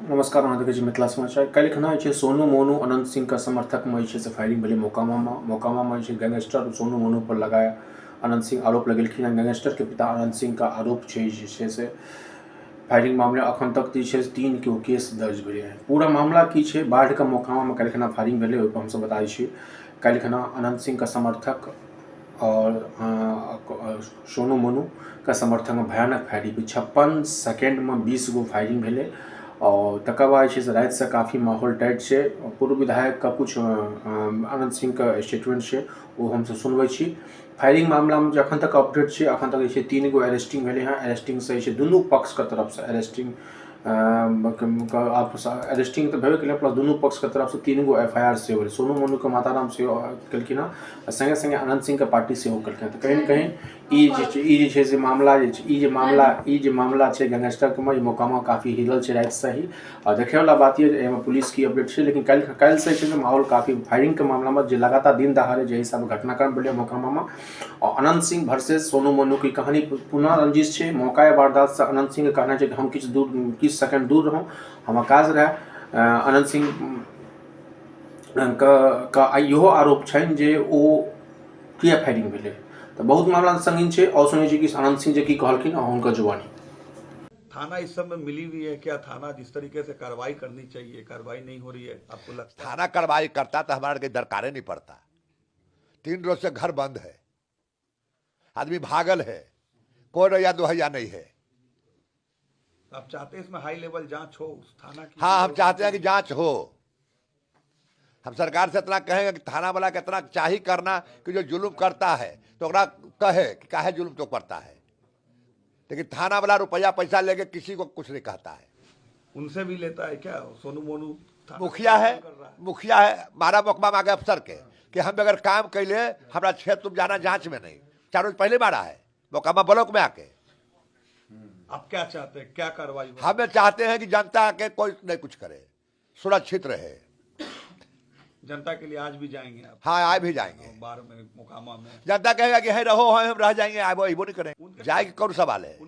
नमस्कार, अहाँ देखै छी मिथिला समाचार। काल्हि खना जे छै सोनू मोनू अनंत सिंह के समर्थकमे जे छै से फायरिंग भेलै मोकामामे। मोकामामे जे छै गैंगस्टर सोनू मोनू पर लगाए अनंत सिंह आरोप लगेलखिन हँ। गैंगस्टरके पिता अनंत सिंहके आरोप छै जे छै से फायरिंग मामला अखन तक जे छै 3 गो केस दर्ज भेलै हँ। पूरा मामला की छै, बाढ़िके मोकामामे काल्हि खना फायरिंग भेलै, ओहिपर हमसब बताबै छी। काल्हि खना अनंत सिंहके समर्थक और सोनू मोनू के समर्थनमे भयानक फायरिंग, 56 सेकेंडमे 20 गो फायरिंग भेलै। और तकर बाद जे छै से रातिसँ काफी माहौल टाइट छै। पूर्व विधायकके कुछ अनंत सिंहके स्टेटमेंट छै, ओ हमसब सुनबै छी। फायरिंग मामलामे जे अखन तक अपडेट छै, अखन तक जे छै 3 गो अरेस्टिंग भेलै हँ। अरेस्टिंगसँ जे छै दुनू पक्षके तरफसँ अरेस्टिंग अरेस्टिंग तऽ भेबे केलै, प्लस दुनू पक्षके तरफसँ 3 गो एफ I R सेहो भेलै। सोनू मोनूके माताराम सेहो केलखिन हँ आ सङ्गे सङ्गे अनंत सिंहके पार्टी सेहो केलखिन हँ। तऽ कहीं ने कहीं ई जे छै से मामला जे छै, ई जे मामला छै गैंगस्टरके, ई मोकामा काफी हिलल छै रातिसँ ही। आ देखैवला बात यऽ जे एहिमे पुलिस की अपडेट छै, लेकिन काल्हिसँ जे छै से माहौल काफी फायरिंगके मामलामे जे लगातार दिन दहाड़े जे हिसाबे घटनाक्रम भेलै मोकामामे, और अनंत सिंह वर्सेस सोनू मोनू की कहानी पुनः रंजिश छै। मौका वारदातसँ अनंत सिंहके कहना छै कि हम किछु दूर, किछु सेकंड दूर रहूँ, हमर काज रहए। अनंत सिंह के इहो आरोप छनि जे ओ किया फायरिंग भेलै। तऽ बहुत मामला संगीन छै। और सुनै छी कि अनंत सिंह जे की कहलखिन और हुनकर जुबानी। थाना इस सब में मिली हुई है क्या? थाना जिस तरीके से कार्रवाई करनी चाहिए कार्रवाई नहीं हो रही है, आपको लगता है? थाना कार्रवाई करता तो हमारे के दरकारे नहीं पड़ता। 3 रोज से घर बंद है, आदमी भागल है, कोई रैया दोहैया नहीं है। आप चाहते हैं इसमें हाई लेवल जांच हो उस थाना की? हाँ, हम चाहते हैं कि जांच हो। हम सरकार से इतना कहेंगे कि थाना वाला के इतना चाही करना कि जो जुल्म करता है तो ओकरा कहे कि काहे जुल्म तो करता है, लेकिन थाना वाला रुपया पैसा लेके किसी को कुछ नहीं कहता है। उनसे भी लेता है क्या सोनू मोनू? मुखिया है, मुखिया है मारा मोकमा मांगे अफसर के कि हम अगर काम कैले हमारा क्षेत्र तुम जाना जांच में नहीं। 4 रोज पहले मारा है मोकामा ब्लॉक में आके। आप क्या चाहते हैं, क्या कार्रवाई? हमें चाहते हैं कि जनता के कोई नहीं कुछ करे, सुरक्षित रहे। जनता के लिए आज भी जाएंगे आप? हाँ, आज भी जाएंगे। बार में मोकामा में जनता कहेगा कि है रहो, हम रह जाएंगे, वो नहीं करेंगे। जाएगी कौन सवाल है?